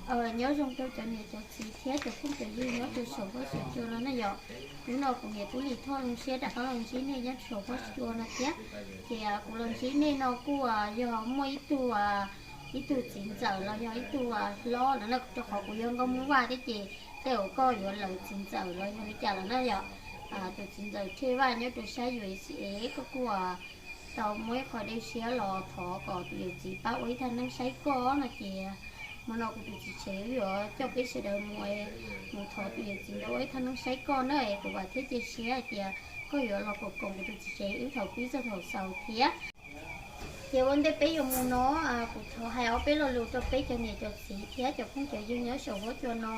Nyob zoo rau cov niam cov txiv thiab cov phooj cov ywg nyob rau saum huab saum cua no na yom. Hnub no kuv niam tub Lis Thoj zoo siab rov qab los ntsib nej nyob saum huab cua no thiab. Ces kuv los ntsib nej no kuj yog muaj ib tug, ib tug txiv ntxawm los yog ib tug hlob lawm na, rau qhov kuv yog nkauj Hmoob Vaj thiab ces tej zaum koj yuav lawv txiv ntxawm los yog li cas lawm na yom. Tus txiv ntxawm Thej Vaj nyob rau sab U S A, koj kuj tau muaj ib qho dej siab los thov kom tus yawm txiv pab ua ib thaj neeb saib koj no ces hmo no kuv tus txiv tsev wb yuav coj peb sawv daws mus, mus thov tus yawm txiv ntawd ua ib thaj neeb saib koj na. Kuv vam thiab cia siab hais tias koj yuav los koom koom kuv tus txiv tsev wb thaum pib txog thaum xaus thiab. Ces ua ntej peb yuav mus no, kuv thov hais ob peb lo lus rau peb cov niam cov txiv thiab cov phooj cov ywg nyob saum huab cua no.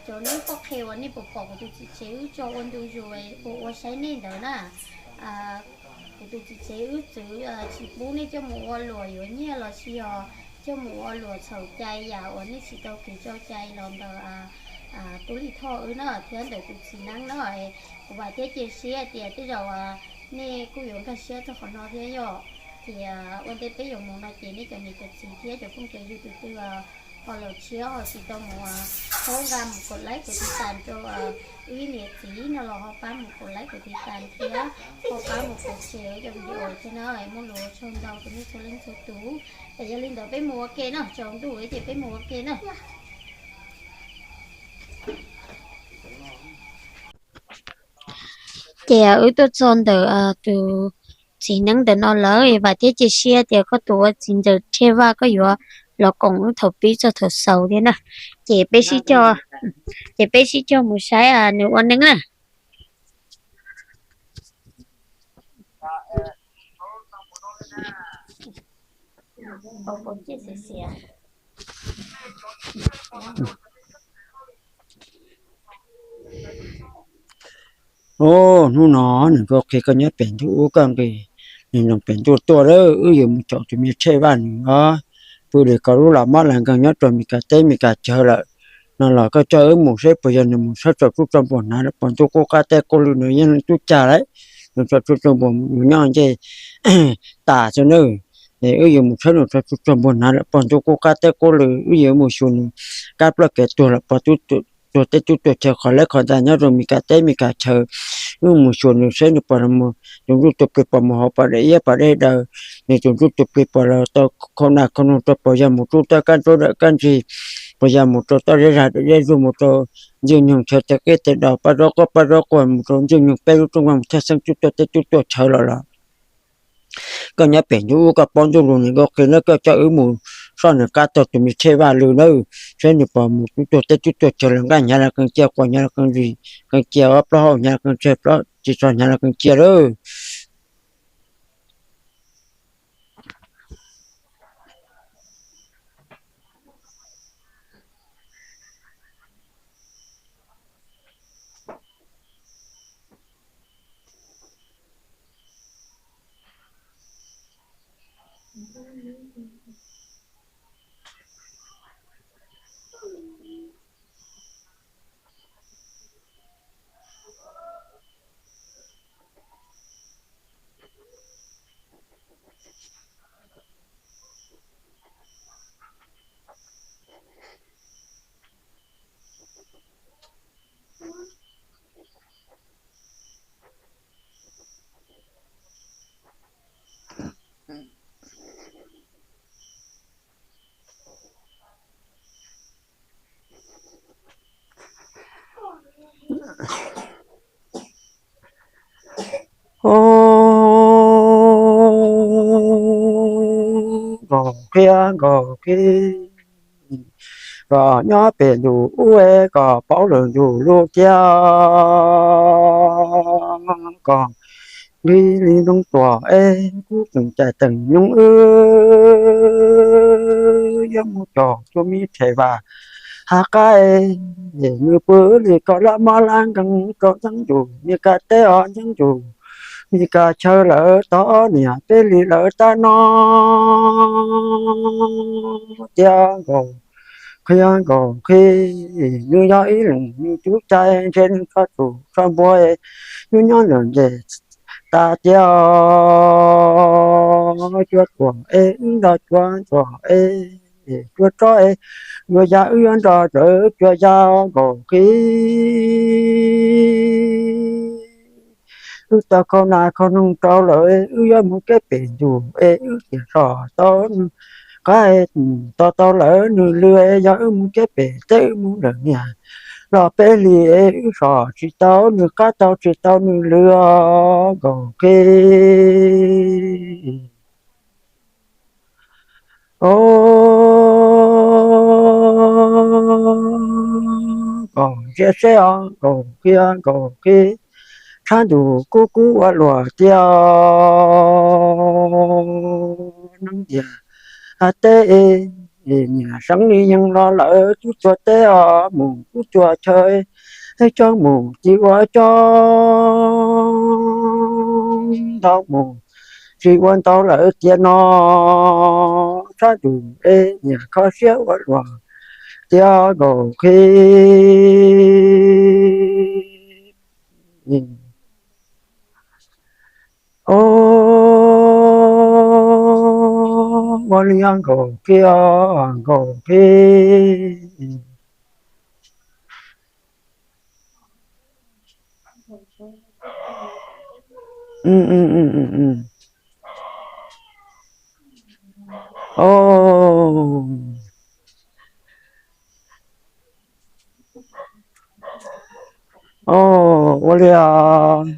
Cov neeb poj qhe uas nej pom pom kuv tus txiv tsev wb tso ua ntu zus ua ua saib nej ntawd na, kuv tus txiv tsev wb txwv tsis pub nej coj mus ua luam yuav nyiaj los sis yog coj mus ua luam txhaum cai yam uas nej tsis tau kev tso cai los ntawm tub Lis Thoj wb na thiab ntawm tus txiv neeb na. Kuv vam thiab cia siab tias tej zaum nej kuj yuav nkag siab txog qhov no thiab yom. Ces ua ntej peb yuav mus no ces nej cov niam cov txiv thiab cov phooj cov ywg tus twg ho los tshiab ho tsis tau mus txhawb nqa mus kaum like kaum tiv tas rau wb niam txiv no los ho pab mus kaum like kaum tiv tas thiab ho pab mus kaum share cov video thiab na, muaj lus ua tsaug ntau rau nej txhua leej txhua tus. Es yog li ntawd peb mus ua ke na, tsaus ntuj ces peb mus ua ke na. Ces wb tuaj txog ntawm tus txiv neeb ntawm no lawm, vam thiab cia siab tias koj tus ua txiv ntxawm Thej Vaj koj yuav los koom wb thaum pib txog thaum xaus thiab na. Ces peb sib cog, ces peb sib cog mus saib nws ua neeb na. Hnub no nws kuj qhia koj nyob pem ntuj ub koj nqis, nws nyob pem ntuj tuaj lawm, wb yuav mus caum tus me Thej Vaj nws os. Pw li ko lub los mob las nkeeg nyob rau Mes Kas teb Mes Kas chaw lawm. No los koj coj wb mus seb puas yog nws mus tshawb tsaus tsuj tsaus npuas hnav lawm pog ntuj qub qab teb qub lw, nws yeej tub cag lawm. Nws tsaus tsuj tsaus npuas nws nyob ncej tas xwb nawb. Wb yuav mus tshawb nws tsaus tsuj tsaus npuas hnav lawm pog ntuj qub qab teb qub lw, wb yuav mus xyuas nws kab ploj kev tuag lawm pog tuag teb tub tuag chaw qhov leb qhov ntxa nyob rau Mes Kas teb Mes Kas chaw. Wb mus xyuas nws seb nws puas mus, tus ntsuj tus plig puas mus hauv pas dej iab pas dej daw, nws tus ntsuj tus plig puas los tau khau nas khau noog rau, puas yog mus rub toj kab ntsuab dawm kab ntsig, puas yog mus rau toj zeb zag dawm zeb zug, mus rau ntxwg nyoog chaw tes qib tes daus paj zaub quaj paj zaub quaj, mus rau ntxwg nyoog peb lub rooj vag mus thaj xeeb tub tuag teb tub tuag chaw los los. Koj nyob pem ntuj ub koj paub ntuj lus nws nkauj qhia na, koj coj wb mus soj nws qab tog tus me Thej Vaj lw nawb, seb nws puas mus tub tuag teb tub tuag chaw los nqaj hnyav los qee cia, quas hnyav los qee cia, ob plaub hau hnyav los qee tseg, plaub tsis txog hnyav los qee cia lawm. Nkauj qhia nkauj qhia, koj nyob pem ntuj ub es koj paub lwm ntuj lub tiag. Koj nqhis li ntoo tuaj es kuv tseem cais teem nyoog wb yuav mus caum tus me Thej Vaj hab qab es nws pw li koj lab mob lab nkeeg rau ntxeev yus Mes Kas teb os ntxeev yus Mes Kas chaw lawm tod niam peb li lawm tab no. Tias nkauj qhia nkauj qhia, nws yog ib leeg nws tub cai ntshe nws txhob tsum txhob npuag, nws nyob nws nce tas tias cuab tuaj es wb nrog cuab tuaj es cua tsob es, yuav ya wb yuav nrog rawv cua ya nkaus qhib. Wb tau khau nas khau noog rau lawm, wb yuav mus kiab pem ntug es wb tias tso tau nws qab, to tau lawm nws lw, yog wb mus kiab pem teb wb mus lawm niam los peb hlis es wb so tsis tau nws qab tau tsis tau nws lw nkaus qhib. Os, nkaus ntsia seb os, nkaus qhib nkaus qhib, tshab ntug kub kub ua luam tiag. Neeb tias teb niam seev li yeej los lawm, tub txuag teb os mus tub txuag chaw, coob mus tsis ua coob, ntau mus tsis ua ntau lawm tiag no. Tshab ntug es niam kho siab ua luam tiag nkaus qhib. Os, ua li nkaus qhib, nkaus qhib. Os, ua li os.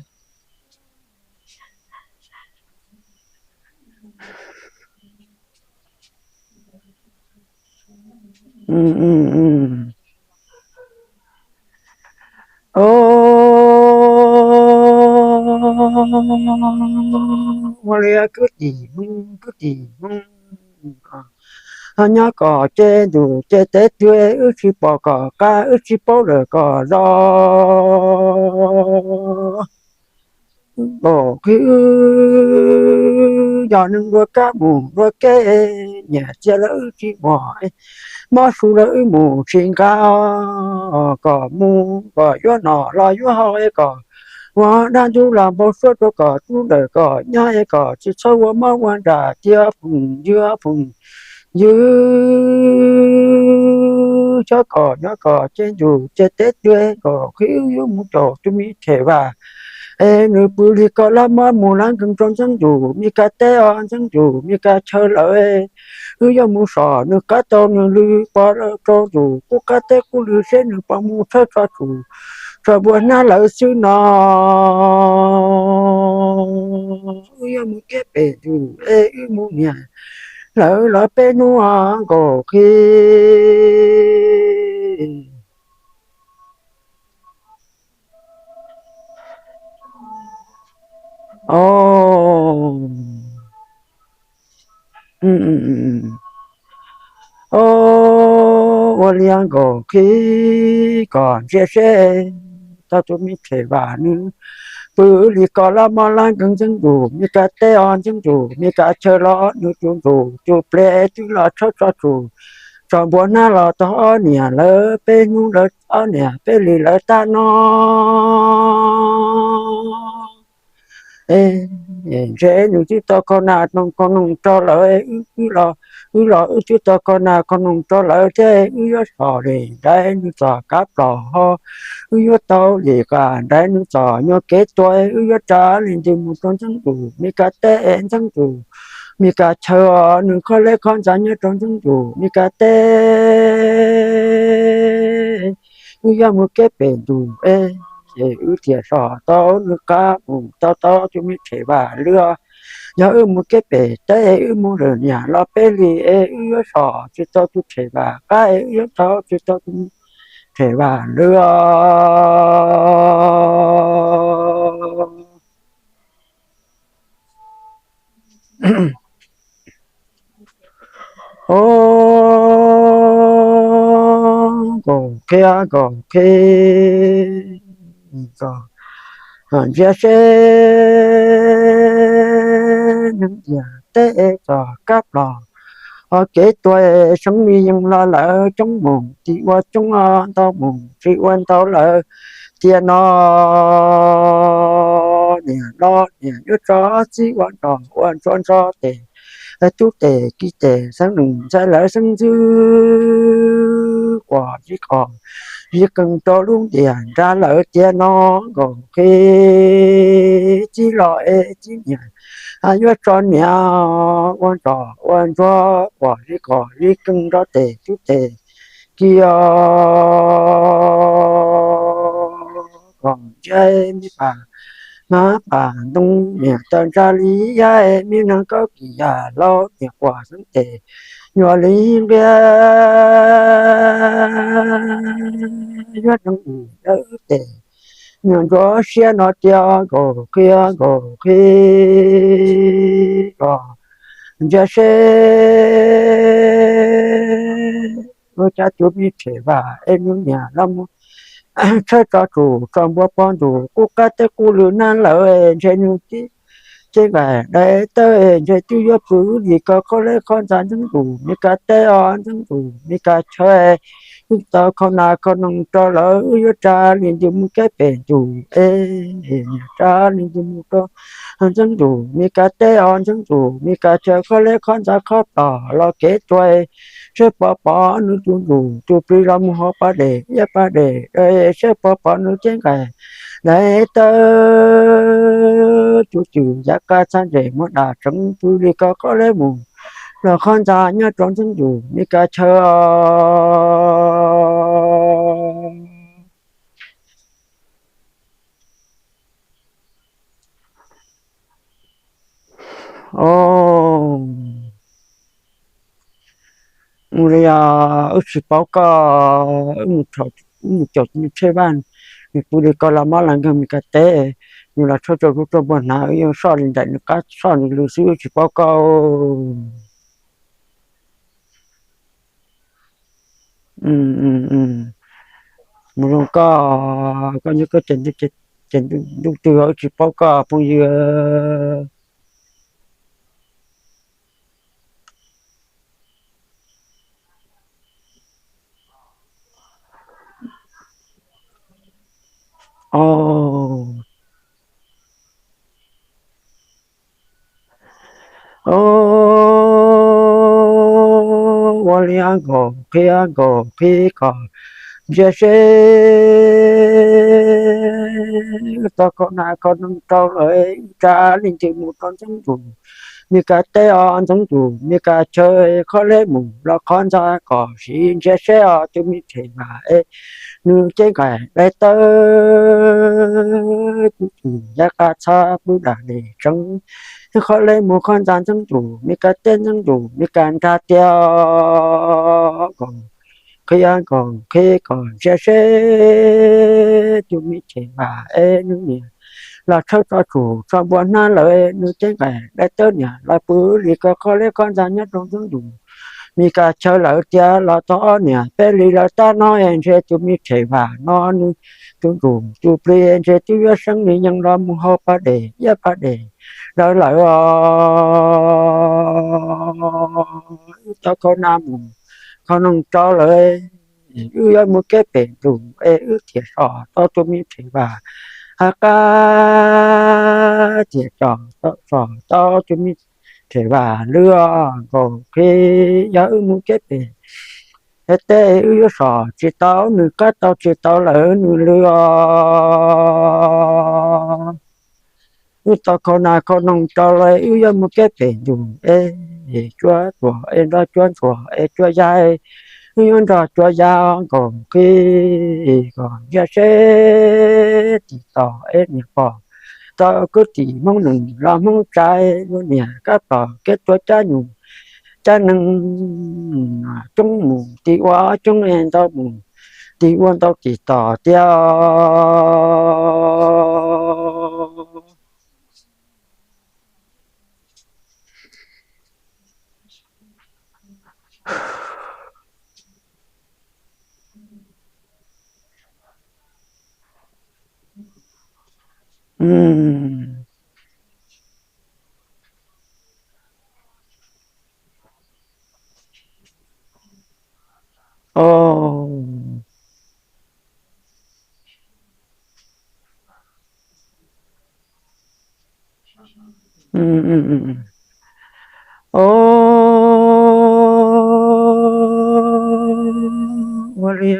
Os, ua li kwv tij Hmoob, kwv tij Hmoob, nyob kom ces ntug ces teb twg wb tsis pom kom qab, wb tsis paub lawm kom zos. Nkaus qhib, yog neeg dua kab mus dua kev, nyiam txiag lawv wb tsis muaj, mob su lawv wb mus tsis nqa, kom mus kom yuav noj los yuav haus es kom ua dab ntub los npau suav rau kom tub ntawm kom nyob es kom tsis txhob ua mob ua nram tiag phooj ywg, phooj ywg. Cov kom nyob kom ces ntug ces teb twg kom qhib wb yuav mus caum tus me them vaj es nws pw li kom lab mob mus lab nkeeg rau ntxeeb ntug Mes Kas teb os, ntxeeb ntug Mes Kas chaw lawm. Wb yuav mus so nws qab tau nws lw, pov rau ntug qub qab teb qub lw seb nws puas mus tshawb tso tsum tso npua hnab lawm xwb no. Wb yuav mus kiab pem ntug es wb mus niam lawv los peb hnub nkaus qhib. Os, ua li nkaus qhib kom ntsia seb tau tus me them vaj nws pw li kom lab mob lab nkeeg ntxeeb ntug Mes Kas teb os, ntxeeb ntug Mes Kas chaw los nws tus ntug tus ple twb los tshawb tso tsum tso npua hnab los tau ob niam lawv peb hnub lawv ob niam peb hlis lawm tag no. Ntshe nws twb tau khau nas khau noog rau lawm, wb los wb twb tau khau nas khau noog rau lawm thiab, wb yuav so li nraiv nws txoj kab plos ho, wb yuav tau li qas nraiv nws txoj nyuag kev tuag, wb yuav raws li ntws mus rau ntxeeb ntug Mes Kas teb, ntxeeb ntug Mes Kas chaw, nws khob leb khob ntxa nyob rau ntxeeb ntug Mes Kas teb. Wb yuav mus kiab pem ntug es, ces wb thiaj so tau nws qab mus tau tau tus me them vaj lwm. Yog wb mus kiab pem teb es wb mus lwm niam los peb hlis es wb yuav so tsis tau tus them vaj qab es wb yuav tau tsis tau tus me them vaj lwm. Os, nkaus qhib nkaus qhib, ntsia seb neeg tiag teb txoj kab plos ho kev tuag seev li yeej los lawm, coob mus tsis ua coob, ntau mus tsis ua ntau lawm tiag no. Niam los niam yuav tso txib ua nrog ua ntsuag ntso tes tub tes kiv tes xeeb nees ntxhais lawv xeeb ntxwv quas zib qos zib qees rau lub ntiaj nrag lawm tiag no nkaus qhib txib los es txib niam yuav tso niam ua ntsoj ua ntsuag quas zib qos zib qees nrog tes tub tes kiv os. Kom ntsia me pas hmab pas ntoo niam tawm ntsa li yaj me neeg kaub kis yaj laub niam quas xeeb tes nyuam li nqia yuav neeg mus dawb tes nyuam ntsuav siab no tiag nkaus qhib nkaus qhib los ntsia seb ua cas tus me rhem vam es nws niam los mus tshawb tso tsum tso npua pog ntus qub qab teb qub lwm nab lawm ntshe nws tib cev nqaim dai tawb ntshe twb yuav pw li ko qhov leb qhov ntxa ntxeeb ntus me ka teb os ntxeeb ntus me ka chaw wb tau kho nas kho noog rau lawv wb yuav tsa li ntu mus kev pem ntus es niam tsa li ntu mus rau ntxeeb ntus me ka teb os ntxeeb ntus me ka chaw qhov leb qhov ntxa qhov plos los kev tuag seb pov pov nws tus ntus tus plig los mus hauv pas dej iab pas dej seb pov pov nws cev nqaim dai tawb tus twm yav qab txhab ntsej muag dam tseev pw li ko qhov leb mus los qhov ntxa nyob rau ntxeeb ntus me ka chaw os. Ua li yog wb tsis paub koj, wb mus caum nws tsheb vaj, nws pw li ko los mob los nkeeg me ka teb, nws los tshuab rau hlub rau npuag hnav wb yeej soj li nraim nws qab soj nws lw xwb wb tsis paub koj. Mus zoo koj, koj nyob koj ces ntuj twg wb tsis paub koj phooj ywg. Ua li nkaus qhib nkaus qhib kom ntsia seb tau kho nas kho noog rau lawm wb tsa li ntws mus rau ntxeeb ntus me ka teb os ntxeeb ntus me ka chaw qhov leb mus los qhov ntxa kom sim ntsia seb os tus me rhem vam es nws cev nqaim dai tawb tus twm yav qab txhab pw dam dej tseev qhov leb mus qhov ntxa ntxeeb ntus me ka teb ntxeeb ntus me ka nrag tiag nkaus qhib nkaus qhib kom ntsia seb tus me rhem vam es nws niam los tshawb tso tsum tso npua hnab lawm nws cev nqaim dai tawb niam los pw li ko qhov leb qhov ntxa nyob rau ntxeeb ntus me ka chaw lawm tiag los tau ob niam peb li lawm tab no es ntshe tus me rhem vam no nws tus ntus tus plig ntshe twb yuav seeb li yeej los mus hauv pas dej iab pas dej lawm lawm os. Wb tau kho nas mus kho noog rau lawm, wb yuav mus kev pem ntus es wb thiaj so tau tus me rhem vam, hab qab thiaj so tau tus me rhem vam lwm nkaus qhib yog wb mus kev pem es tej wb yuav so tsis tau nws qab tau tsis tau lawm nws lwm os. Wb tau kho nas kho noog rau lawm wb yuav mus kev pem ntus es cuab tuag es nrog cuab ntsuag es cuab yag, wb yuav nrog cuab yag nkaus qhib kom ntsia seb tim tom es niam pom tau kwv tij Hmoob neej los Hmoob tsav ua niam kab tom kev tuag cab nyuj cab neeg coob mus tim ua coob es ntau mus tim ua ntau tim tom tiag. Ua li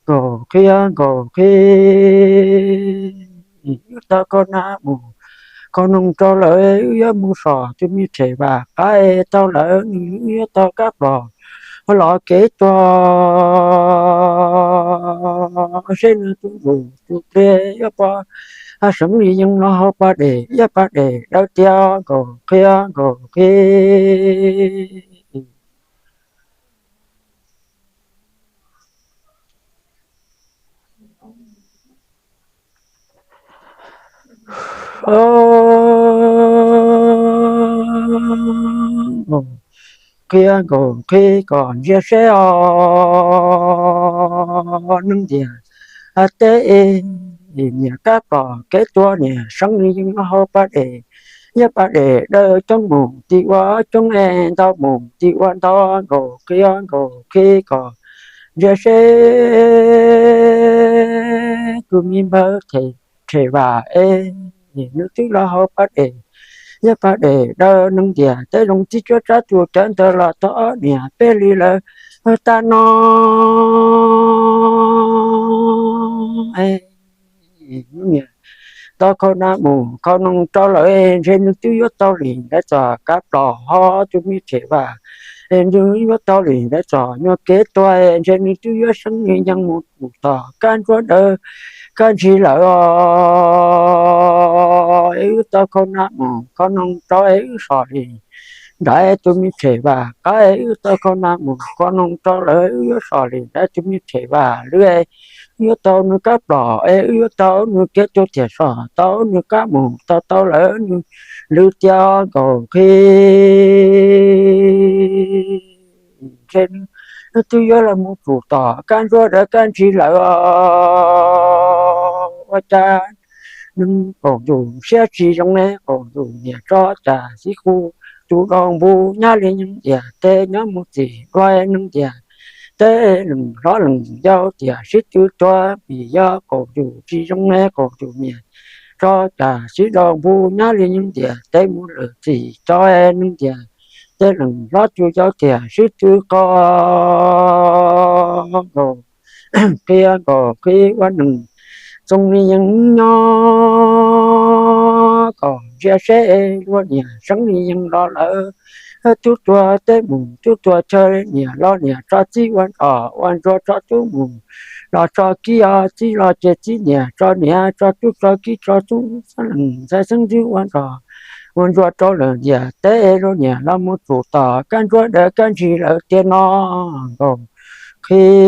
nkaus qhia nkaus qhia, wb tau khau nas mus khau noog rau lawm, wb yuav mus so tus me rhem vam qab es tau lawm, nws yuav tau kab plos los kev tuag, seb nws tus ntsuj tus plig yuav pom seev li yeej los hauv pas dej, yuav pas dej dawb tiag nkaus qhia nkaus qhia. Qhia nkaus qhia kom ntsia seb os, neeg ntiaj teb, niam kab plos kev tuag niam seev li yeej los hauv pas dej, yuav pas dej dawb coob mus tim ua coob es ntau mus tim ua ntau, nkaus qhia nkaus qhia kom ntsia seb tus me npawg rhem vam es nws twb los hauv pas dej, yuav pas dej dawb, neeg ntiaj teb zoo txij cuab tsab tus cawv ntawd los tau ob niam peb hlis lawm tag no. Niam tau khau nas mus khau noog rau lawm, ntshe nws twb yuav tau lim ntawd txog kab plos hos tus me rhem vam, es nws yuav tau lim ntawd txog nyuag kev tuag, ntshe nws twb yuav seev li yeej mus tsum tog kab ntsuab dawb kab ntsis lawm os. Es wb tau khau nas mus khau noog rau es wb so lim ntawd tus me rhem vam qab, es wb tau khau nas mus khau noog rau lawm, wb yuav so lim ntawd tus me rhem vam lwm, wb yuav tau nws kab plos es wb yuav tau nws kev tuag tiag, so tau nws kab mus tau tau lawm nws lwm tiag nkaus qhia. Ntshe nws twb yuav los mus tsum tog kab ntsuab dawb kab ntsis lawm os. Ua cas neeg qaum ntuj siab tsis zoo ne, qaum ntuj niam tso cas xib qus tus daus npus nyab li neeg ntiaj teb nyob mus txim dua neeg ntiaj teb, leej hlob leej yau tiam sib tw tuag vim yog qaum ntuj tsis zoo ne, qaum ntuj niam tso cas xib daus npus nyab li neeg ntiaj teb mus lawm txim tso neeg ntiaj teb, leej hlob tus yau tiam sib tw qo nkaus qhia nkaus qhia ua neeg txoos li yeej nyob kom ntsia seb luag niam seev li yeej los lawm. Tub tuag teb mus tub tuag chaw, niam los niam tso txib ua nrog ua ntsuag tso tub mus los tso kib, txib los ces txib niam tso niam tso tub tso kib tso tub, xeeb leej ntxhais xeeb ntxwv ua nrog ua ntsuag rau lawm ntiaj teb, luag niam los mus tsum tog kab ntsuab dawb kab ntsis lawm tiag no nkaus qhia.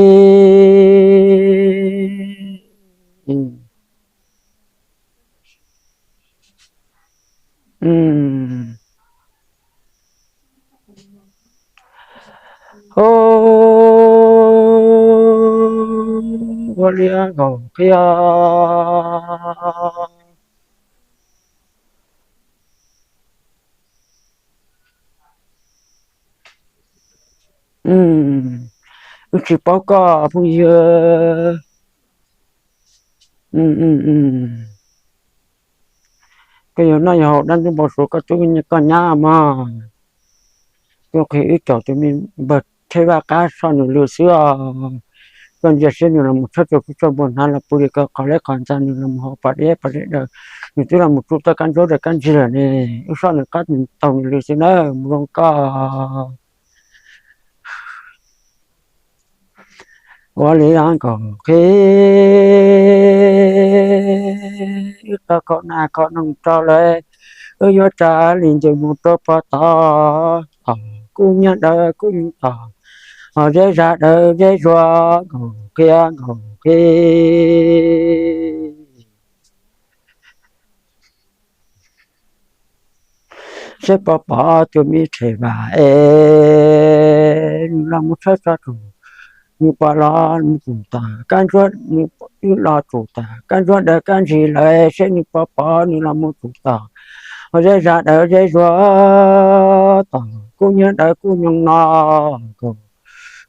Ua li nkaus qhia. Wb tsis paub koj phooj ywg. Koj yog noj yog haus dab ntub npau suav koj tub koj nyab mog. Tuaj qhia wb caum tus me npawg Thej Vaj qab soj nws lw xwb os. Koj ntsia seb nws los mus tshawb tsuag kub tsuag npua hnav los puag li ko, qhov leb qhov ntxa nws los mus haus pas dej pas dej daws, nws twb los mus tsum tau kab ntsuab daws kab ntsis lawm ne. Wb soj nws qab taug nws lw xwb nawb, mus zoo koj. Ua li nkaus qhia, wb tau khau nas khau noog rau lawm, wb yuav tsa li ntws mus rau pog tod, tog kub nyiab dawb kub nyoog tog, ho zeb zag dawb zeb zuag nkaus qhia nkaus qhia. Seb puas pom tus me rhem vam es nws los mus tshawb tso tus, nws puas los mus tsum tog kab ntsuab, nws twb los tsum tog kab ntsuab dawb kab ntsis lawm, seb nws puas pom nws los mus tsum tog, ho zeb zag dawb zeb zuag tog kub nyiab dawb kub nyoog no nkaus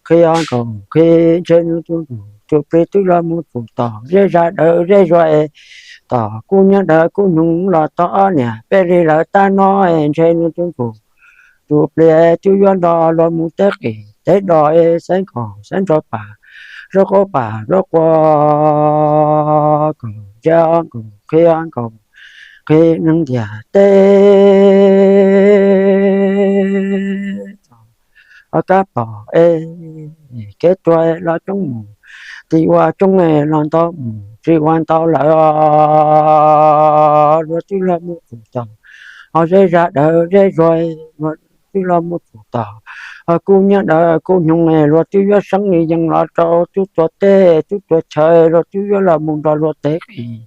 qhia nkaus qhia. Ntshe nws tus ntsuj tus plig twb los mus tsum tog zeb zag dawb zeb zuag es, tog kub nyiab dawb kub nyoog los tau ob niam peb hlis lawm tag no es, ntshe nws tus ntsuj tus plig twb yuav nrog luag mus teb qis teb dos es, xeeb khaum xeeb nrog pas zaub qaub pam zaub qua, nkaus ntsia nkaus qhib nkaus qhib neeg ntiaj teb. Ob kab pom es kev tuag los coob mus, tsis ua coob los ntau mus, tsis ua ntau lawm luag twb los mus tsum tau. Ho zej zog dawb zej zuag luag twb los mus tsum tau. Ho kub hnyiab dawb kub hnyoo luag twb yuav seeb li yees los rau tub tuag teb tub tuag chaw, luag twb yuav los mus nrog luag tev qis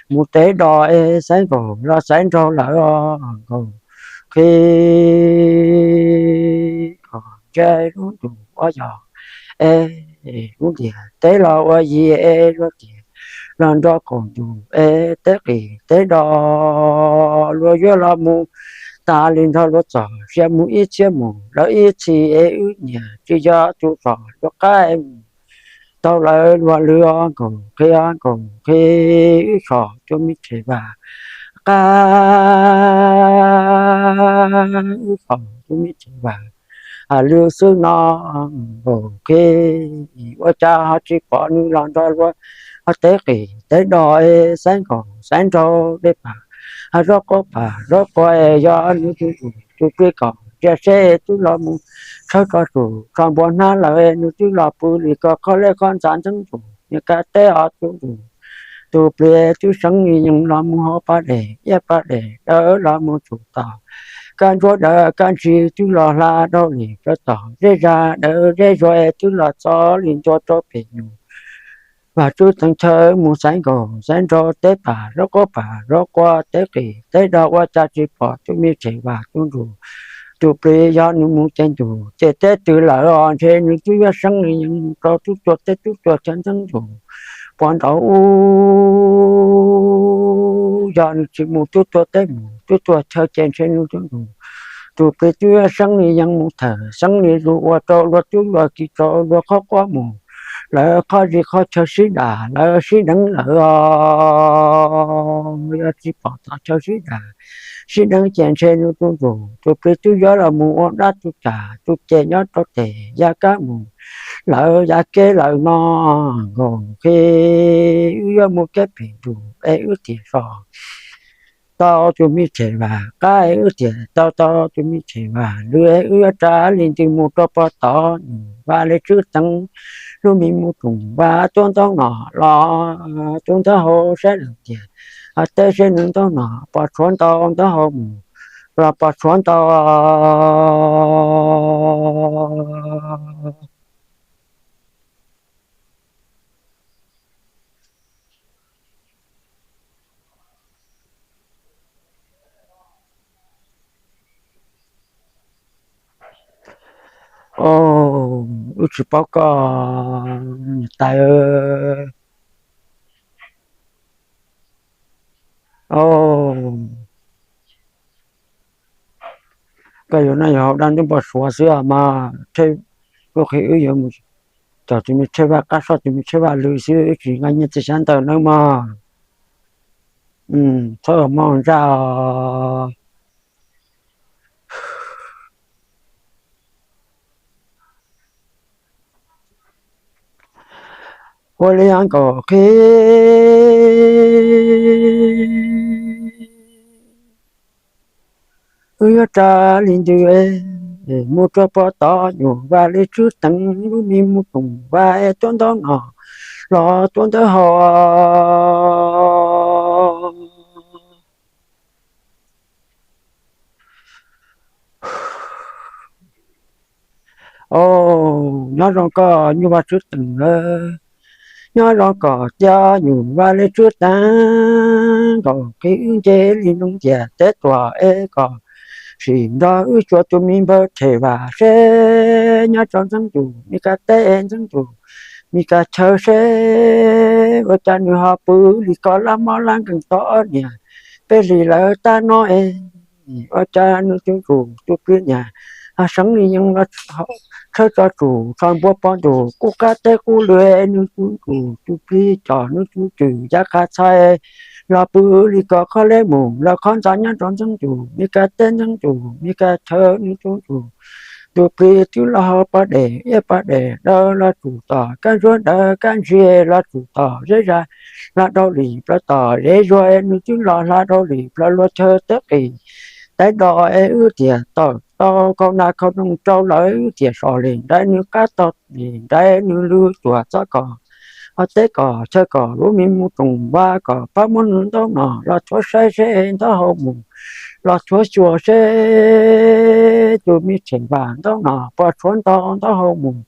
mus tev do es xaiv nkaus los xaiv nraug lawm nkaus qhib kom ntsia lub ntuj ua yog es lub ntiaj teb los ua yig es luag tias los nrog qaum ntuj es tev qis tev do. Luag yuav los mus tas li nrog luag txog sia mus ib txhiab mus lawm ib txhis es wb nyias tsis yog tus zog luag qab es mus tau lawm luag lwm nkaus qhib nkaus qhib wb tso tus me rhe vas qab, wb tso tus me rhe vas lwm xwb no nkaus qhib. Ua cas ho tsis pom nws los nrog luag ho tev qis tev do es xaiv nkaus xaiv nraug dej pam zaub qaub pam zaub qua es yog nws tus ntsuj tus plig kom ntsia seb twb los mus tshawb tso tsum tso npua hnab lawm es nws twb los pw li ko qhov lej qhov ntxa ntxeeb ntsum niag kab teb os tus ntsuj tus plig twb seeb li yees los mus hauv pas dej iab pas dej dawb los mus tsum tau. Kab ntsuab dawb kab ntsis twb los hla rau li rau tog zej zog dawb zej zuag twb los txog li ncua rau pem nyuag vaj tswb teev chaw mus xaiv nkaus xaiv nraug teb pam zaub qaub pam zaub qua tev qis tev do ua cas tsis pom tus me rhe vas tus ntsuj tus plig yog nws mus ces ntuj ces teb twg lawm os ntshe nws twb yuav seeb li yees mus rau tub tuag teb tub tuag chaw ntxeeb ntsum puas ntaus ub. Yog nws tsis mus tub tuag teb mus tub tuag chaw ces ntshe nws tus ntsuj tus plig twb yuav seeb li yees mus thawm seeb li zus ua rau luag tub luag ki rau luag qhov quab mus lawv qhov zis qhov chaw sib dam lawv sib deev lawm os. Yog tsis pom txog chaw sib dam sib deev ces ntshe nws tus ntsuj tus plig twb yuav los mus ua dab tus cag tus ceg nyob rau tes yav kab mus lawv yav keb lawm no nkaus qhib wb yuav mus keb pem ntuj es wb tias so tau tus me rhe vas qab es wb tias tau tau tus me rhe vas lwm es wb yuav rov li ntws mus rau pog tod nyuam vaj li tswb teev lub me mus roos vaj tuab ntaub no los tuab ntaub hau saib lawm tias teb seb nws ntaub no pos tshuav ntau ntaub hau mus los pos tshuav ntau. Wb tsis paub koj niam tais. Koj yuav noj yog haus dab ntub npau suav xwb mas. Kuv qhia wb yuav mus cog tus me rhe vaj qab soj tus me rhe vaj lwm xwb wb tsis nqa nyiaj txiag xyab ntawv nawb mog. Txhob ua mov ntsaj os. Ua li nkaus qhib wb yuav rov li ntws mus rau pog tod nyuam vaj li tswb teev lub me mus roos vaj es tuab ntaub no los tuab ntaub hau. Nyob zoo koj nyuj vaj tswb teev lawm, nyob zoo koj tiaj nyuj vaj li tswb teev nkaus qhib wb nce li nroog ntiaj teb tuaj es koj sim nrog wb xyuas tus me npawg rhe vaj seb nyob rau ntxeeb ntuj me kab teb ntxeeb ntuj me kab chaw seb ua cas nws ho pw li ko lab mob lab nkeeg tau ob niag peb hlis lawm tab no es ua cas nws tus ntsuj tus plig niag ho seev li yees los tshawb tso tsum tso npua pov ntuj qub qab teb qub lw, nws tus ntsuj tus plig coj nws tus tswv yav qab txhais los pw li ko qhov leb mus lawm qhov ntxa nyob rau ntxeeb ntuj me kab teb ntxeeb ntuj me kab chaw nws tus ntsuj Tus plig twb los hauv pas dej, ib pas dej dawb los tsum tom kab ntsuab, dawb kab ntsia los tsum tom zeb zag, hla rau li plaws tom zeb zuag, nws twb los hla rau li plaws luag chaw teb qis teb do es wb tias tawm tau khau nas khau noog rau lawv, wb tias so li nraiv nws qab tau li nraiv nws lub tuam txob kom ho teb kom chaw kom lub me mus roos vaj kom pab muab nws ntaub no los tshuav saib seb ntaub hau mus, los tshuav xyuas seb tus me tshem vam ntaub no puas tshuav ntau ntaub hau mus,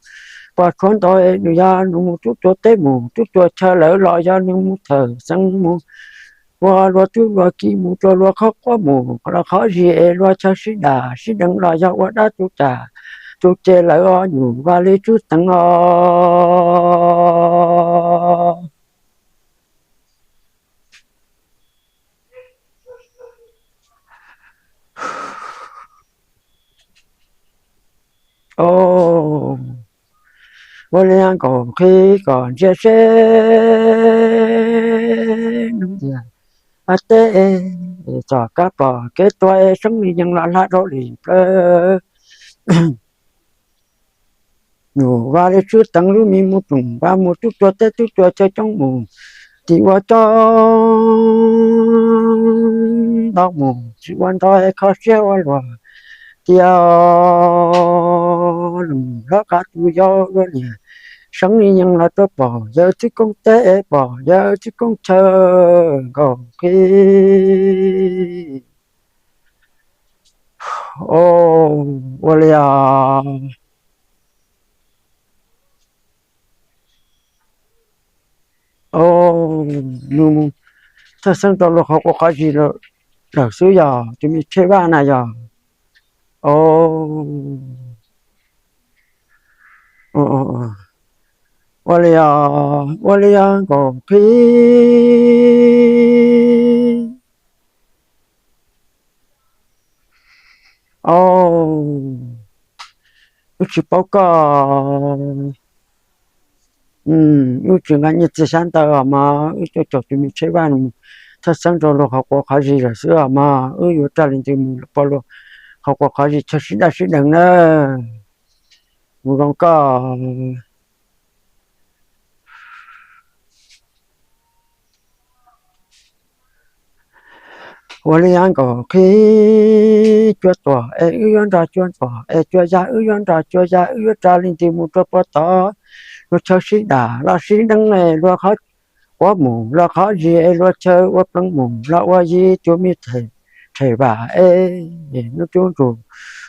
puas tshuav ntau es nws yog nws mus tub tua teb mus tub tua chaw lawm los yog nws mus thawm xeev mus ua luag tub luag ki mus rau luag qhov quab mus los qhov zis es luag chaw sib dam sib deev los yog ua dab tus cas tus ces lawv os, nyuam vaj li tswb teev os. Ua li nkaus qhib kom ntsia seb nws tias a teb txog kab pom kev tuag es seeb li yees los hla rau li plaws. Nyuam vaj li tswb teev lub me mus roos vaj mus tub tua teb tub tua chaw coob mus, tim ua coob ntau mus tsis ua ntau es kho siab ua luag tias lwm hlob qab tus yau ua liam seeb li yees los rau pom yawg txij koob teb es pom yawg txij koob chaw nkaus qhib. Ua li os. Nws mus thawj xeeb rau luag qhov quav qhov zis lawm xwb yog tus me Tshej Vaj na yog. Ua li os, ua li os nkaus qhib. Wb tsis paub koj, wb tsis nqa nyiaj txiag xyab ntawv os mas wb coj caum tus me Tshej Vaj mus thawj xeeb rau luag qhov quav qhov zis lawm xwb os mas wb yuav raws li ntawd mus pom luag qhov quav qhov zis chaw sib daj sib deev na. Mus zoo koj. Ua li os nkaus qhib, cua tuam es wb yuav nrog cua tuam es cua ya wb yuav nrog cua ya, wb yuav raws li ntawd mus rau puag tod. Luag chaw sib dam los sib deev es luag qhov quav mus los qhov zis es luag chaw ua pleev mus los ua yig tus me Tshej Vaj es nws tus ntsuj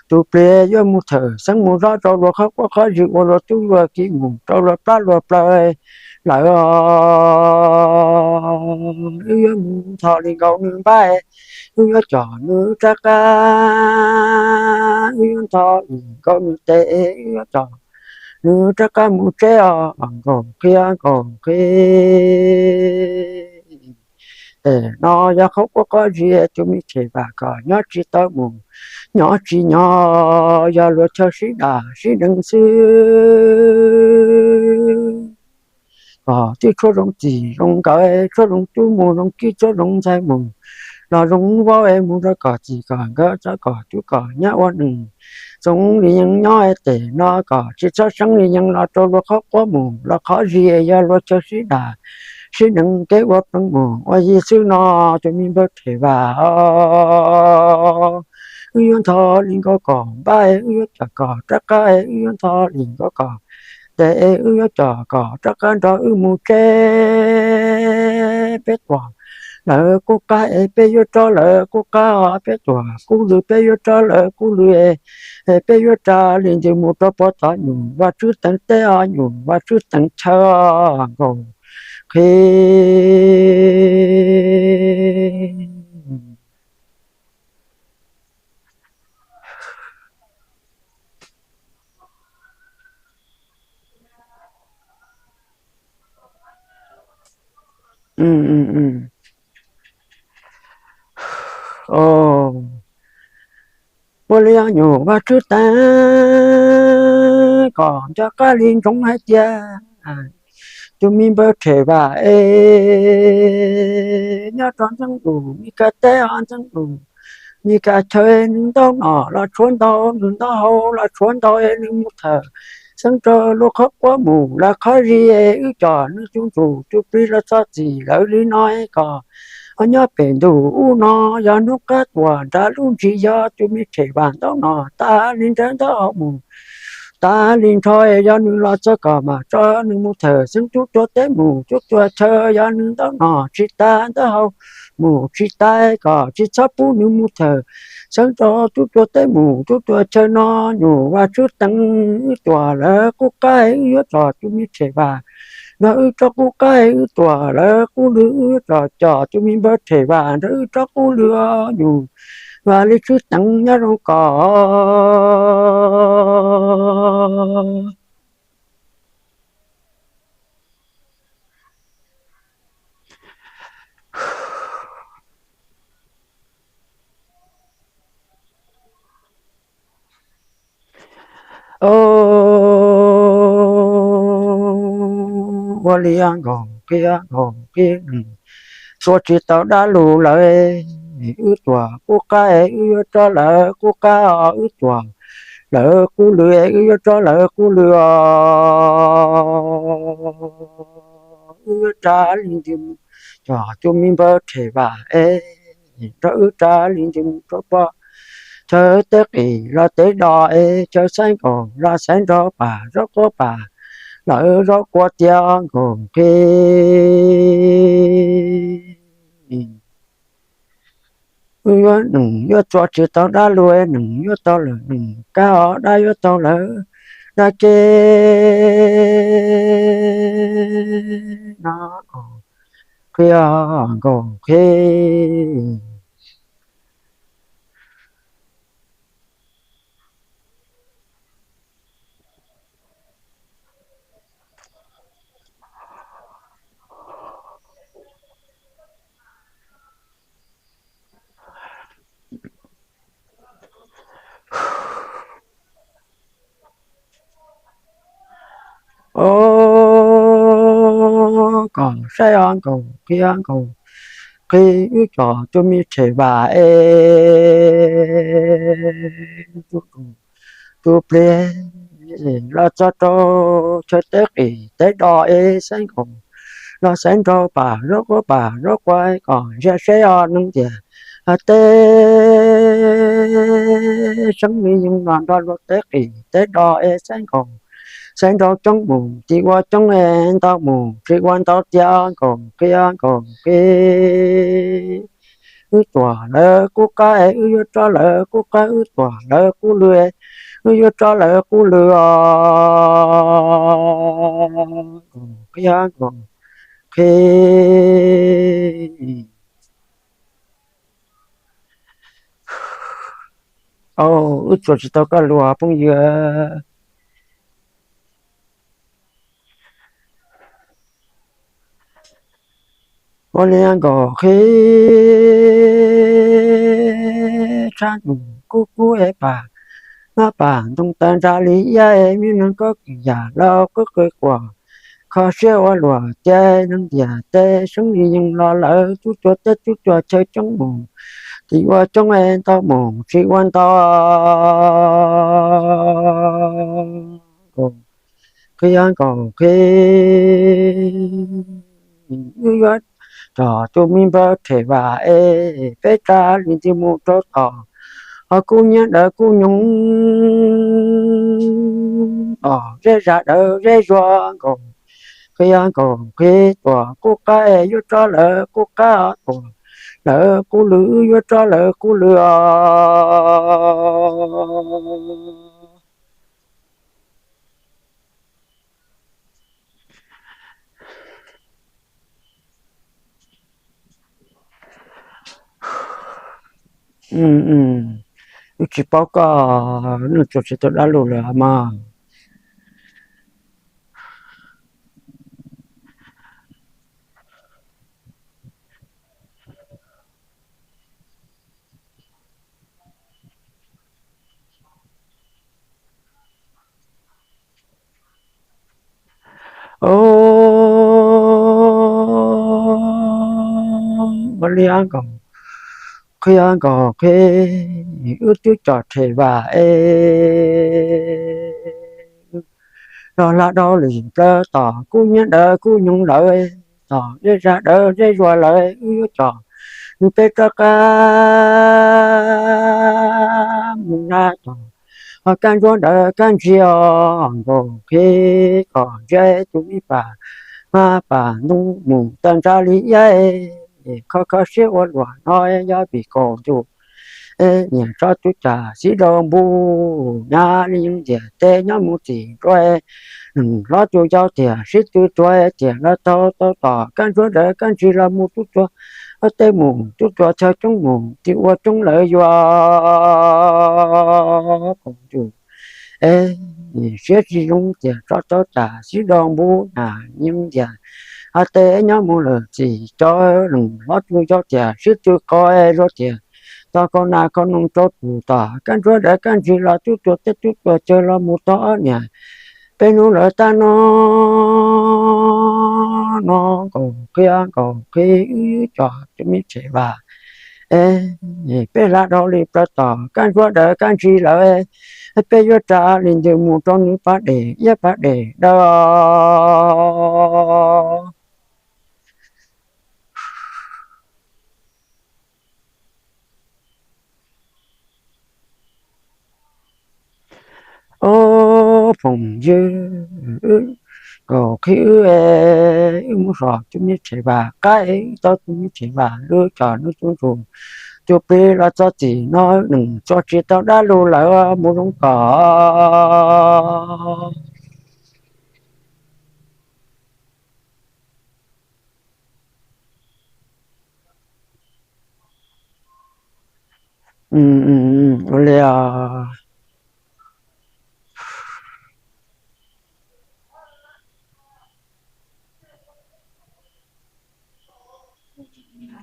tus plig yuav mus thawm xeeb mus zov rau luag qhov quav qhov zis ua luag tub luag ki mus rau luag plab luag plaws lawm os. Wb yuav mus ntho li nkaus nws npab, wb yuav coj nws rov qab, wb yuav ntho li nkaus nws tes, wb yuav coj nws rov qab mus tsev os nkaus qhib, nkaus qhib. Tes no yog qhov quav qhov zis tus me Tshej Vaj kom nyob tsis tau mus, nyob tsis nyob yog luag chaw sib dam sib deev xwb. Kom twb tshuav zoo txij zoo nkawm, tshuav zoo tub mus zoo ki, tshuav zoo ntxhais mus los zoo vauv es mus rau kom txij kom nkawm, txog kom tub kom nyab ua neej zoo li yeej nyob. Tes no kom tsis txhob seeb li yeej los rau luag qhov quav mus los qhov zis yog luag chaw sib dam sib deev kev ua pleev mus ua yig xwb no tus me npawg Tshej Vaj os. Wb yuav ntho li nkaus kom npab, wb yuav coj kom rov qab, wb yuav ntho li nkaus kom tes, wb yuav coj kom rov qab nrog wb mus tsev. Peb tuam lawv kuj qab es peb yuav rov lawv kuj qab, peb tuam kuj lwj peb yuav rov lawv kuj lwj es peb yuav raws li ntawd mus rau puag tod. Nyuam Vaj Tswb Teev teb os, nyuam Vaj Tswb Teev chaw nkaus qhib. Ua li os nyuam Vaj Tswb Teev, kom nco qab li ntsoov hais tias tus me npawg Tshej Vaj es nyob rau ntxeev lus, me kawm teb os ntxeev lus, Nws kav chaw nws ntaub nom los tshuav ntau, nws ntaub hau los tshuav ntau, nws mus thawm xeeb rau lub qhov quav mus los qhov zis, wb coj nws tus ntsuj tus plig los txog txim lawm li no kom nyob pem ntuj ub no, yog hnub qab tuaj nram lub ntsis, yog tus me rhem vam ntaub nom tas li nrawv ntaub hau mus, tas li nrho, yog nws los txog kom mam tso nws mus thawm xeeb tub tuag teb mus tub tuag chaw, yog nws ntaub nom tsis tas ntaub hau mus tsis tas kom tsis txhob pub nws mus thawm xeeb rau tub tuag teb mus tub tuag chaw no. Nyuj Vaj Tswv Teev, wb tuaj lawm qub qab wb yuav tso tus me rhem vam, no wb tso qub qab wb tuaj lawm qub lw, wb yuav tso coj tus me npawg rhem vam nrog wb tso qub lw. Nyuj Vaj li Tswv Teev nyob zoo koj. Ua li nkaus qhia nkaus qhia, txua tsis tau dab lus lawm, wb tuaj qub qab wb yuav rov lawm qub qab, wb tuaj lawm qub lw wb yuav rov lawm qub lw os. Wb yuav rov li ntawd mus coj tus me npawg rhem vam es nrog wb rov li ntawd mus rau pem chaw teb qis los teb do es chaw xaiv nkaus los xaiv nraug pam zaub quav pam lawm zaub quav tiav nkaus qhia. Wb yuav nees yuav txua tsis tau dab lus, nees yuav tau lawm nees kab os, dab yuav tau lawm dab kev no nkaus qhia nkaus qhia. Os, kom saib os nkaus qhia nkaus qhia, wb coj tus me rhem vam es tus tus plig los txog rau chaw teb qis teb do es xaiv nkaus los xaiv nraug pam zaub quav pam zaub quav, kom ntsia saib os neeg tiam teb seeb li yeej los nrog luag teb qis teb do es xaiv nkaus xaiv nraug coob mus tsis ua coob es ntau mus tsis ua ntau tiav nkaus qhia nkaus qhia. Wb tuaj lawm qub qab wb yuav rov lawm qub qab, wb tuaj lawm qub lw wb yuav rov lawm qub lw os nkaus qhia nkaus qhia. Au, wb txua tsis tau koj lus phooj ywg. Ua li nkaus qhia tshaj num kub kub es pam, mab pam ntoo taw ntsa li iab es me neeg koj kis yam laus qwb qw quas kho siab ua luam tias neeg ntiam teb seeb li yeej los lawm tub tuag teb tub tuag chaw coob mus tsis ua coob es ntau mus tsis ua ntau nkaus qhia nkaus qhia. Wb yuav coj tus me npawg rhem vam es peb rov li ntawd mus rau tom ho kub nyiab dawb kub nyoog, tom zeb zag dawb zeb zuag nkaus qhia nkaus qhia. Tuaj qub qab es yuav rov lawm qub qab, tuaj lawm qub lw yuav rov lawm qub lw os. Wb tsis paub koj, wb txua tsis tau dab lus lawm mas. Ua li nkaus qhia nkaus qhia, wb twb cov rhe vam es los hla dhau li plaws tom kub nyiab dawb kub nyoog lawm, tom zej zag dawb zej zuag lawm, wb yuav coj nws peb rov qab mus na tom ho kab ntsuab dawb kab ntsis os nkaus qhia kom ntsib tus me pas hmab pas ntoo mus tawm ntsa li iab, kho kho siab ua luam no yog vim kaum ntuj niam tso tus cas xib daus npus nyab li yeej tiam teb nyob mus txim nruab, hlob tus yau tiam sib tw tuag tiam los tau tau tom kab ntsuab dawb kab ntsis los mus tub tuag, ob teb mus tub tuag chaw coob mus tim ua coob lawv yuav kaum ntuj es siab tsis zoo tiam tso tau cas xib daus npus nyab li yeej tiam, ob teb nyob mus lawm txim cov hlob tus yau tiam sib tw qo luag tiam tau kau nas kau noog rau tus tom kab ntsuab dawb kab ntsis los tub tuag teb tub tuag chaw los mus tau ob niam peb hnub lawm tag no no nkaus qhia nkaus qhia, wb cov tus me rhe vam es peb hla dhau li plaws tom kab ntsuab dawb kab ntsis lawm, peb yuav ras li ntws mus rau nws pas dej iab pas dej dawb. Ob phooj ywg, nkaus qhia wb, wb mus hlo tus me rhe vam qab es wb tau tus me rhe vam lub cov nws tus ntsuj tus plig los txog txim no neeg txuas tsis tau dab lug lawm mus zoo kom ua li os.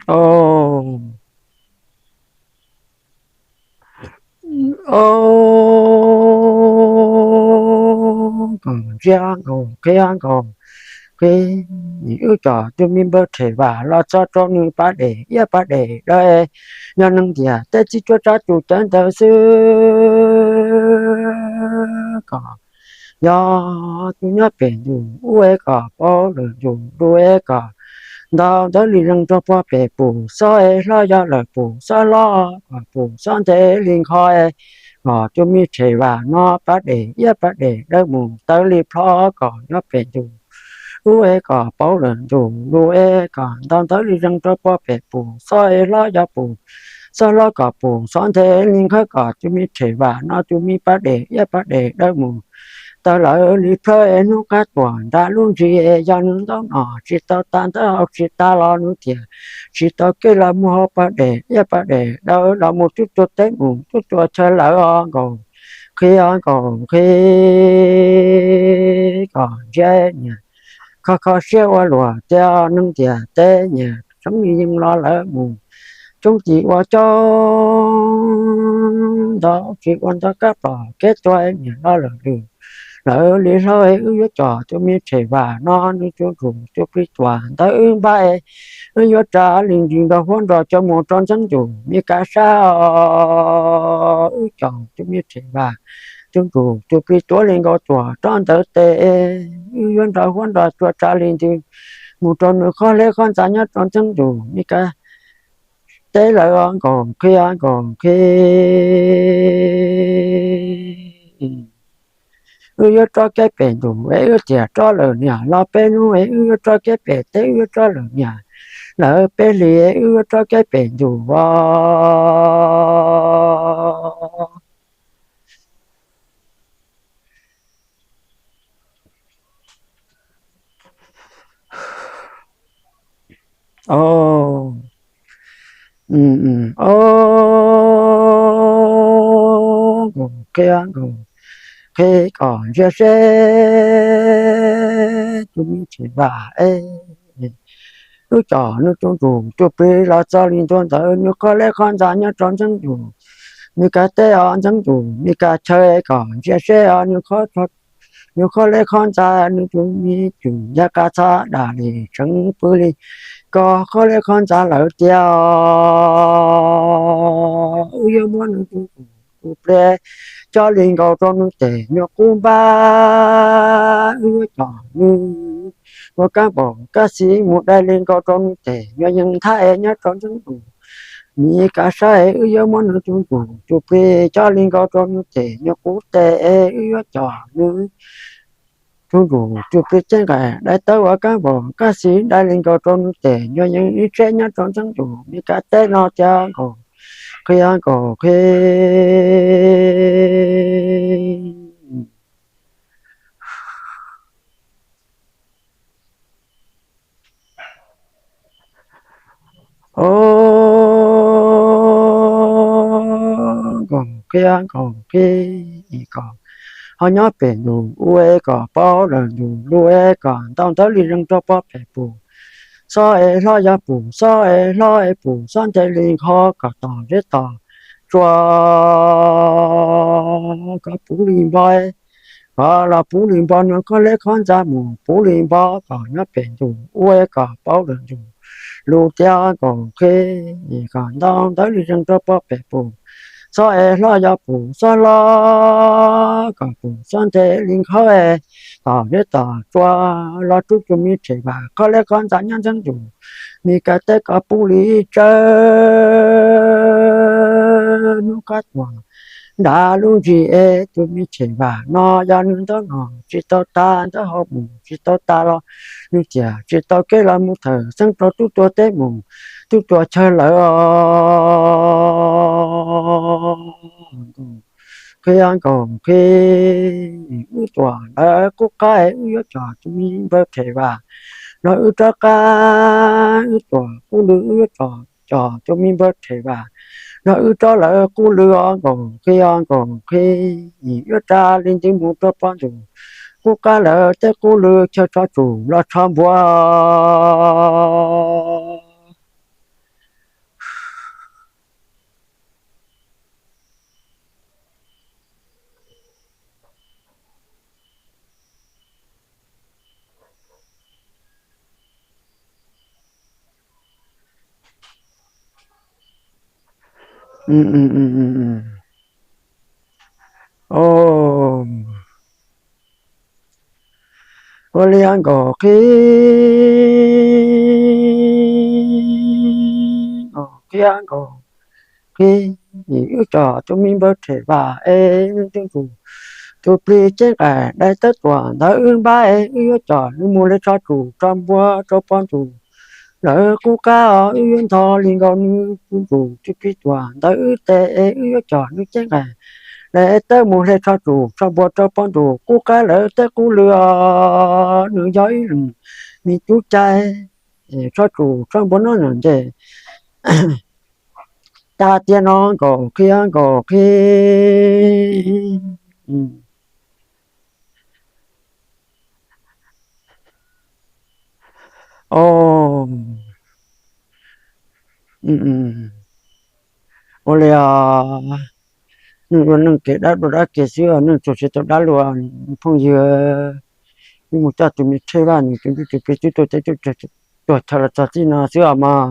Os, nkaus ntsia nkaus qhia nkaus qhia, wb cov tus me npawg rhe vam los txog rau nws pas dej iab pas dej dawb, yog neeg ntiaj teb txhij cuab tsab tus cawv ntawd xwb kom yog tus nyob pem ntuj ub es kom paub lwm ntuj lub es kom ntau ntawd li zeeg rau puag pem pum xob es hlob yog lawm pum xob hlob kom pum xob nthe li nkho es kom tus me rhe vam no pas dej iab pas dej dawb mus tawv li plho kom nyob pem ntuj ub es kom paub lwm ntuj lub es kom ntau ntawd li zeeg rau puag pem pum xob es hlob yog pum xob hlob kom pum xob nthe li nkhawb kom tus me rhe vam no tus me pas dej iab pas dej dawb mus tawv lawv li plhawb es hnub qab tuam nram lub ntsis es yog nws ntaub no tsis tau tas ntawd hau tsis tas los nws tiam tsis tau kev los mus hau pas dej iab pas dej dawb los mus tub tuag teb mus tub tuag chaw lawm os nkaus qhia nkaus qhia kom ntsia niam kho kho siab ua luam tias neeg ntiaj teb niam tseeb li yeej los lawv mus coob tim ua coob ntau tsis ua ntau kab pom kev tuag niam los lawm lwm lawv li hlob es wb yuav coj tus me rhe vam no nws tus ntsuj tus plig tuam ntawd wb npaj es wb yuav ras li ntsis nrog huab nrog cua mus rau ntxeeb ntuj Mes Kas sab os. Wb coj tus me rhe vam tus ntsuj tus plig tuav li nkaus tuam rov ntawd tes wb yuav nrog huab nrog cua ras li ntsis mus rau nws qhov hleb qhov ntxa nyob rau ntxeeb ntuj Mes Kas teb lawm os nkaus qhia nkaus qhia. Wb yuav rov kev pem ntuj es wb tiam rov lawm niam los peb hnub es wb yuav rov kev pem teb wb yuav rov lawm niam lawm peb hlis es wb yuav rov kev pem ntuj os. Os, os, nkaus qhia nkaus qhia kom ntsia seb tus me rhe vam es wb coj nws tus ntsuj tus plig los txog li ntua ntawd nws qhov hleb qhov ntxa nyob rau ntxeeb ntuj Mes Kas teb os ntxeeb ntuj Mes Kas chaw kom ntsia seb os nws qhov hleb qhov ntxa nws tus me cwm ncaj qab txhob dam li tseev pw li koj qhov liab qhov ntxa lawm tiag, wb yuav muab nws tus tus pliag coj li nkaus rau nws tes nyuag qub npab, wb yuav coj nws ua kab npaum kab xis mus dai li nkaus rau nws tes nyuag yees nthab es nyob rau ntxeeb ntus. Mis kav sab es wb yuav muab nws tus ntsuj tus plig coj li nkaus rau nws tes nyuag qub tes es wb yuav coj nws tus ntsuj tus plig ceeb nqaim dai tawb ua kab npaum kab xis dai li nkaus rau nws tes nyuag yees ib tsheb nyob rau ntxeeb ntus. Mis kav teb no tiag nkaus qhia nkaus qhia. Nkaus qhia nkaus qhia kom ho nyob pem ntus ua es kom paub lawm ntus lub es kom ntau ntawv li zeeg rau pob pem pus. Xob es hlob yog pus, xob es hlob es pus, xob nthe li nqho kom tom zeb tom tsua kom puv li npo, kom los puv li npo nws qhov liab qhov ntxa mus puv li npo kom nyob pem ntus ua es kom paub lawm ntus lub tiag nkaus qhia kom ntau ntawv li zeeg rau pob pem pus. Xob es hlob yog pus, xob hlob kom pus, xob nthe li nqho es tom zeb tom tsua los rub tus me rhem vam qhov liab qhov ntxa nyob ntxeeb ntus. Mis kav teb kom puv li tsawv hnub qab tuam nram lub ntsis es tus me rhem vam no yog nws ntaub no tsis tau tas ntaub hau mus tsis tau tas los nws tiam tsis tau kev los mus thawm xeeb rau tub tuag teb mus tub tuag chaw lawm os. Qhia nkaus qhia, wb tuam ntawd qub qab es wb yuav coj tus me npawg rhem vam los wb rov qab, wb tuam qub lw wb yuav coj tus me npawg rhem vam los wb rov lawv qub lw os nkaus qhia nkaus qhia, yuav tsa li ntawd mus rau pob ntus qub qab lawm tej qub lw chaw tso tsum los tsho npua. Ua li nkaus qhia, nkaus qhia nkaus qhia, wb coj tus me npawg rhem vam es wb tus ntsuj tus plig ceeb nqaim dai tawb tuam ntawd wb npab es wb yuav coj nws mus li tso tsum tso npua rau pob ntus lawm qub qab os wb yuav ntho li nkaus nws tus ntsuj tus plig tuam ntawd wb tes es wb yuav coj nws ceeb nqaim dai tawb mus hle tso tsum tso npua rau pob ntus qub qab lawm tej qub lw os nws yog ib leeg me tub cai tso tsum tso npua noj nyob nce. Tag tiag no nkaus qhia nkaus qhia. Ua li, nws ua neej kev dab dua dab kev xwb, nws tsuas tsis tau dab luag phooj ywg. Wb mus coj tus me rhem vam nws tus ntsuj tus plig twb tuag teb tuag chaw los txog txij no xwb os mog.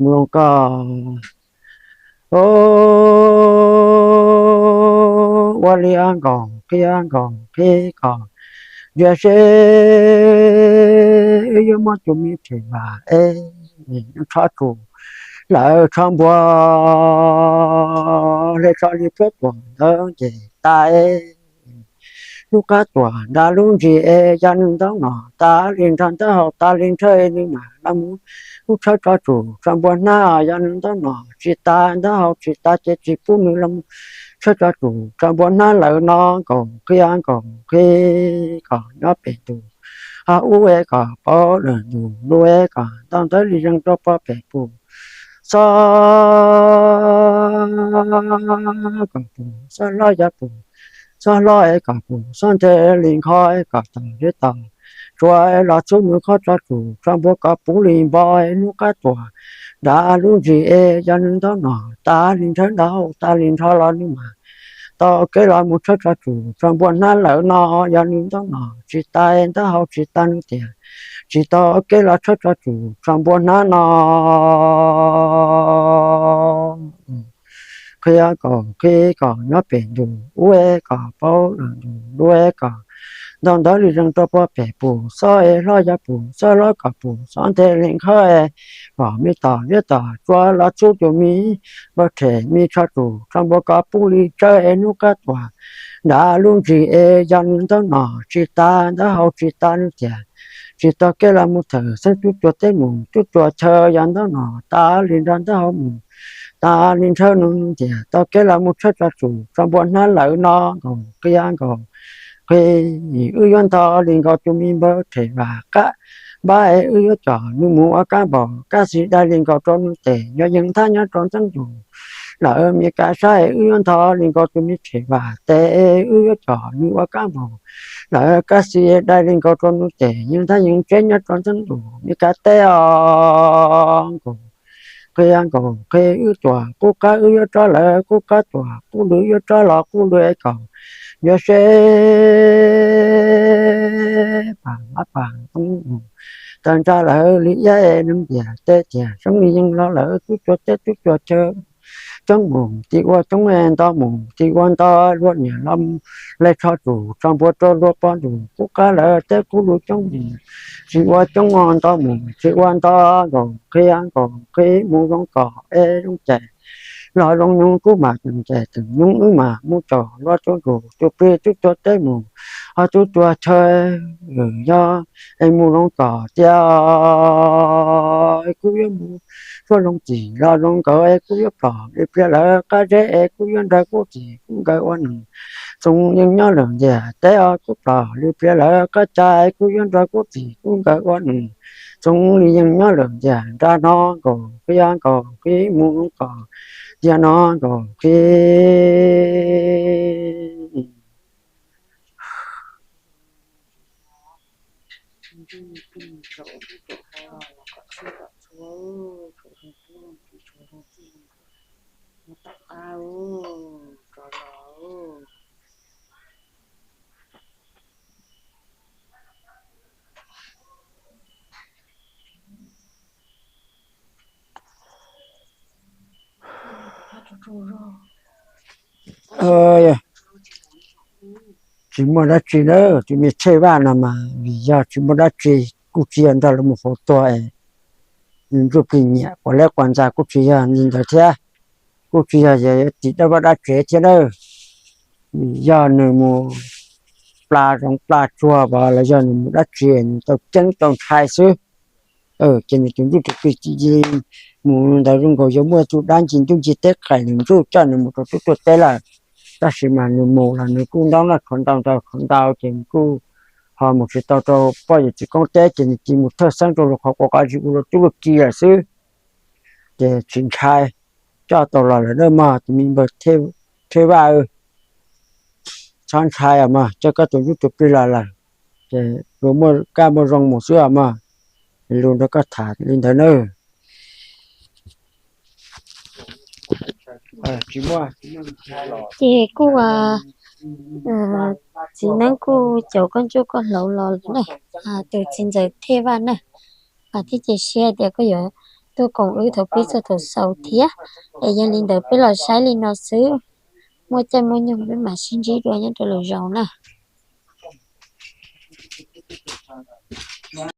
Mus zoo koj. Ua li nkaus qhia nkaus qhia kom ntsia seb wb yuav muab tus me rhem vam es nws tso tsum lawm tso npua hle tso li pluab tuam ntawd ces tas es hnub qab tuam nram lub ntsis es yog nws ntaub no tas li nrho ntaub hau tas li nrho es nws mam los mus ub tshawb tso tsum tso npua hnab, yog nws ntaub no tsis tas ntaub hau tsis tas ces tsis pub nws los mus tshawb tso tsum tso npua hnab lawm no nkaus qhia nkaus qhia kom nyob pem ntus ho ub es kom paub lwm ntus lub es kom ntau ntawv li zeeg rau pob pem pus. Xob kom pus xob hlob yog pus xob hlob es kom pus xob nthe li nqho es kom tom zeb tom tsua es los txhub nws qhov tso tsum tso npua kom puv li npo es hnub qab tuam nram lub ntsis es yog nws ntaub no tas li nrho ntaub hau tas li nrho los nws mam tau kev los mus tshawb tso tsum tso npua hnab lawm no, yog nws ntaub no tsis tas ntaub hau tsis tas nws tias, tsis tau kev los tshawb tso tsum tso npua hnab no. Qhia kom qhib kom nyob pem ntug ub, kom paub los ntug lub, kom ntau ntawv li zeeg rau puag pem pum xob es hlob yog pum xob hlob kom pum xob nthe li nqhawb es kom me tom liab tom tsuav los txhub tus me npawg rhem me tsho tsum tsho npua kom pub li tsawb es hnub qab tuam nrad lub ntsis es yog nws ntaub no tsis tas ntaub hau tsis tas nws tias, tsis tau kev los mus thawm xeeb tub cuag teb mus tub cuag chaw yog ntaub no tas li nrog ntaub hau mus tas li nrhawb nws tias tau kev los mus tshawb tso tsum tso npua hnab lawm no nkaus qhia nkaus qhib. Wb yuav ntog li nkaus tus me npawg rhem vam qab npab es wb yuav coj nws mus ua kab npaum kab xis dai li nkaus rau nws tes nyob yeej thab nyob rau ntxeeb ntus lawm me kab sab es wb yuav ntog li nkaus tus me rhem vam tes es wb yuav coj nws ua kab npaum lawm kab xis dai li nkaus rau nws tes yeej thab yeej tseb nyob rau ntxeeb ntus me kab teb os nkaus qhia nkaus qhib. Wb tuam qub qab wb yuav rov lawm qub qab tuam qub lw yuav rov los qub lw es kom yuav seb pam lab pam toob mus tawg ntsa lawm li iab es neeg tiag teb tiag soob li yeej los lawm tub cuag teb tub cuag chaw coob mus tim ua coob es nto mus tim ua nto luag niam los mus lais tsho tsum tsho npua rau luag pov ntus qub qab lawm teb qub lw coob mus tsis ua coob nto mus tsis ua nto nkaus qhia nkaus qhib mus zoo kom es zoo cais los zoo nyoog kub mas tseem cais tseem nyoog wb mas mus tsaus los rau ntus tus plig tub cuag teb mus ho tub cuag chaw yog es mus zoo kom tiag es kuj yuav mus suab zoo txim los zoo nkaus es kuj yuav plom li pliag lawm qab zeb es kuj yuav nrawg kub txim kub nkawd ua neeg txoov yeej nyob lawm ntiag teb os kuj plom li pliag lawm qab ca es kuj yuav nrawg kub txim kub nkawd ua neeg txoov li yeej nyob lawm ntiag nrag no nkaus qhia nkaus qhib mus zoo kom tiag no nkaus qhib. Tsis muaj dab tsi na, tus me Thej Vaj no mas vim yog tsis muaj dab tsi, kuj tsis yog nrog lawv mus faus tuag es nws ntsuj plig nyiam quas leb quas ntxa kuj tsis yog li ntawd thiab, kuj tsis yog tim dab vaj dab tsev thiab na. Yog nws mus pla zoov pla tsuag los yog nws mus dab tsi nws tau ceeb tau ntshai xwb. Ces nws tus ntsuj tus plig cia li mus ntawd zoo nkaus yog muaj tus dab ncig ntuj ncig teb qais nws ntsuj coj nws mus rau tub tuag teb lawm. Tab sis mas nws mus los nws kuj ntaub noj tshuav ntau ntau tshuav ntau ces nws kuj ho mus tsis tau rau poj yawm txiv koob teb ces nws cia mus thawj xeeb rau lub qhov quav qab zib ua luag tub luag ki lawm xwb. Ces tsis ntshai, coj tau los lawm na mog tus me npawg Thej Vaj, txhob ntshai os mog, coj koj tus ntsuj tus plig los lawm ces yuav muaj kaj muaj zoo mus xwb os mog. Lus nrog koj tham li ntawd nawb. Ces kuj txiv neeb kuj caum koj ntsuj koj hlauv los lawm na, tus txiv ntxawm Thej Vaj na, thiab cia siab tias koj yuav tuaj koom wb thaum pib txog thaum xaus thiab. Es yog li ntawd peb los saib li no xwb, muaj caij muaj nyoog peb mam sib ntsib dua nyob rau lwm zaus na.